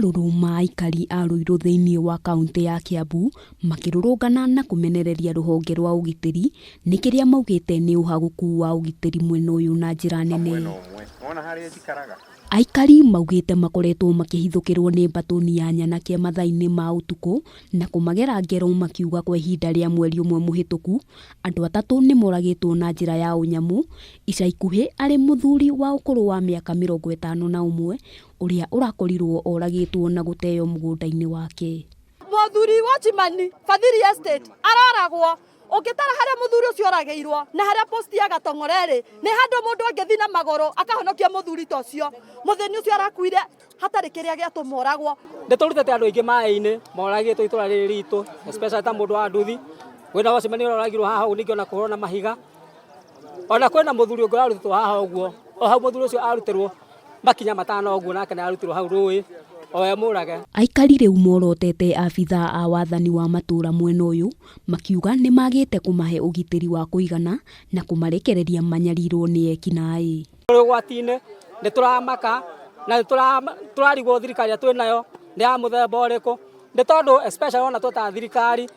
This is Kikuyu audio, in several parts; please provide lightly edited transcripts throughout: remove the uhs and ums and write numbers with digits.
Marũrũ ma aikari a Ruiru thĩinĩ wa kaũntĩ ya Kiambu makĩrũrũngana na kũmenereria rũhonge rwa ũgitĩri nĩ kĩrĩa maugĩte nĩ ũhagũku wa ũgitĩri mwena ũyũ na njĩra nene. Aikari maugĩte makoretwo makĩhithũkĩrwo nĩ mbatũni ya nyanake mathaa-inĩ ma ũtukũ na kũmagera ngero makiuga kwa ihinda rĩa mweri ũmwe mũhĩtũku andũ atatũ nĩ moragĩtwo na njĩra ya ũnyamũ ica ikuhĩ arĩ mũthuri wa ũkũrũ wa mĩaka 51 ũrĩa ũrakorirwo oragĩtwo na gũteo mũgũnda-inĩ wake. Mũthuri watchman Fadhili Estate aroragwo ũngĩtara harĩa mũthuri ũcio oragĩirwo na harĩa post ya Gatong'ore ĩrĩ nĩ handũ mũndũ angĩthiĩ na magũrũ akahonokia mũthuri ta ũcio. Mũthĩni ũcio arakuire hatarĩ kĩrĩa gĩatũma oragwo. Nĩ tũrutĩte andũ aingĩ maĩ-inĩ moragĩtwo itũra rĩrĩ ritũ, especially ta mũndũ wa nduthi. Kwĩna watchman ũroragirwo haha ũguo ningĩ ona kũhũrwo na mahiga. Ona kwĩna mũthuri ũngĩ ũrarutĩtwo haha ũguo, o hau mũthuri ũcio arutĩrwo makinya matano ũguo nake nĩ arutirwo hau rũĩ o we mũrage. Aikari rĩu morotete abithaa a wathani wa matũra mwena ũyũ makiuga nĩ magĩte kũmahe ũgitĩri wa kũigana na kũmarekereria manyarirwo nĩ ekinaĩ. Tũrĩ ũgwati-inĩ, nĩ tũramaka na nĩ tũrarigwo thirikari ĩrĩa twĩ nayo nĩ ya mũthemba ũrĩkũ, nĩ tondũ especially ona twĩ ta thirikari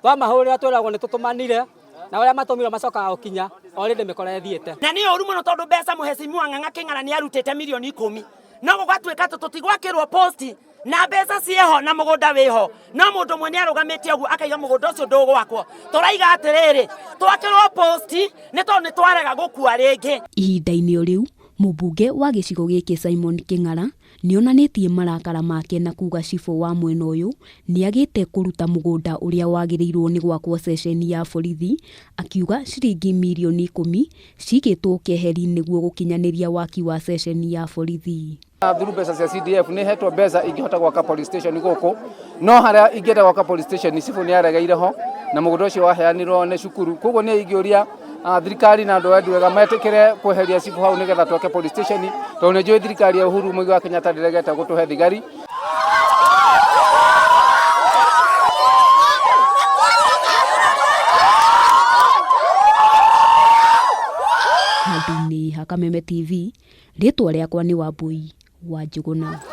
twamahũrĩra twĩragwo nĩ tũtũmanire na arĩa matũmirwo macokaga gũkinya already mĩkora ĩthiĩte. Na nĩ ũru mũno tondũ mbeca mũhecimiwa Ng'ang'a Kĩng'ara nĩ arutĩte mirioni 10 no gũgatuĩka atĩ tũtigwakĩrwo posti na mbeca ciĩho na mũgũnda wĩho, no mũndũ ũmwe nĩ arũgamĩte ũguo akaiga mũgũnda ũcio ndũgwakwo. Tũraiga atĩrĩrĩ, twakĩrwo posti nĩ tondũ nĩ twarega gũkua rĩngĩ. Ihinda-inĩ o rĩu, mũmbunge wa gĩcigo gĩkĩ Simon Kĩng'ara nĩonanĩtie marakara make na kuga cibũ wa mwena ũyũ nĩagĩte kũruta mũgũnda ũrĩa wagĩrĩirwo nĩ gwakwo ceceni ya borithi, akiuga ciringi mirioni 10 cigĩtwo keheri nĩguo gũkinyanĩria waki wa ceceni ya borithi. Through mbeca cia CDF nĩ hetwo mbeca ingĩhota gwaka police station gũkũ, no harĩa ingĩenda gwaka police station cibũ nĩ aregeire ho na mũgũnda ũcio waheanirwo nĩ cukuru. Koguo nĩ ingĩũria thirikari na andũ a Wega metĩkĩre kweheria cibũ hau nĩgetha twake police station, tondũ nĩ njũĩ thirikari ya Uhuru Muigai wa Kenyatta ndĩregete gũtũhe thigari. Handũ-inĩ ha Kameme TV, rĩtwa rĩakwa nĩ Wambui wa Njũgũna.